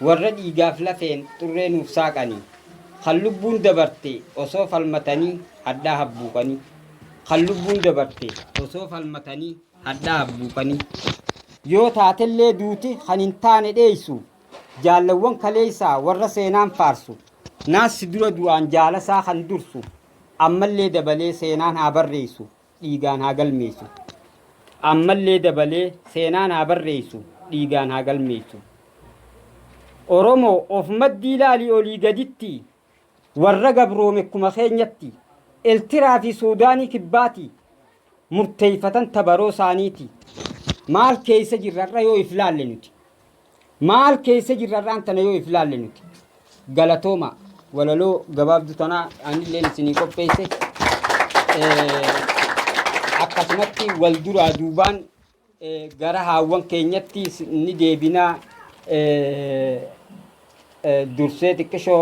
Warra dhiigaaf lafeen xurree nuuf saaqanii. Kan lubbuun dabarte osoo falmatanii hadhaa habbuuqanii. Kan lubbuun dabarte osoo falmatanii hadhaa habbuuqanii. Yoo taatellee duuti kan hin taane dheeysu. Jaallawwan kaleeysaa warra seenaan faarsu. Naassi dura du'aan jaalasaa kan dursu. Ammallee dabalee seenaan haa barreeysu. Dhiigaan haa galmeeysu. Ammallee dabalee seenaan haa barreeysu. Dhiigaan haa galmeeysu. Oromoo of maddii laalii olii gaditti warra gabroome akkuma keenyatti Eltiraa fi Suudaanii kibbaati murteeffatan tabaroo isaaniiti. Maal keessa jirra har'a yoo if laalle nuti? Maal keessa jirra har'aan tana yoo if laalle nuti? Galatooma walaloo gabaabduu tanaa anilleen isinii qopheesse. Akkasumatti wal duraa duubaan gara haawwan keenyatti ni deebinaa dursee xiqqishoo.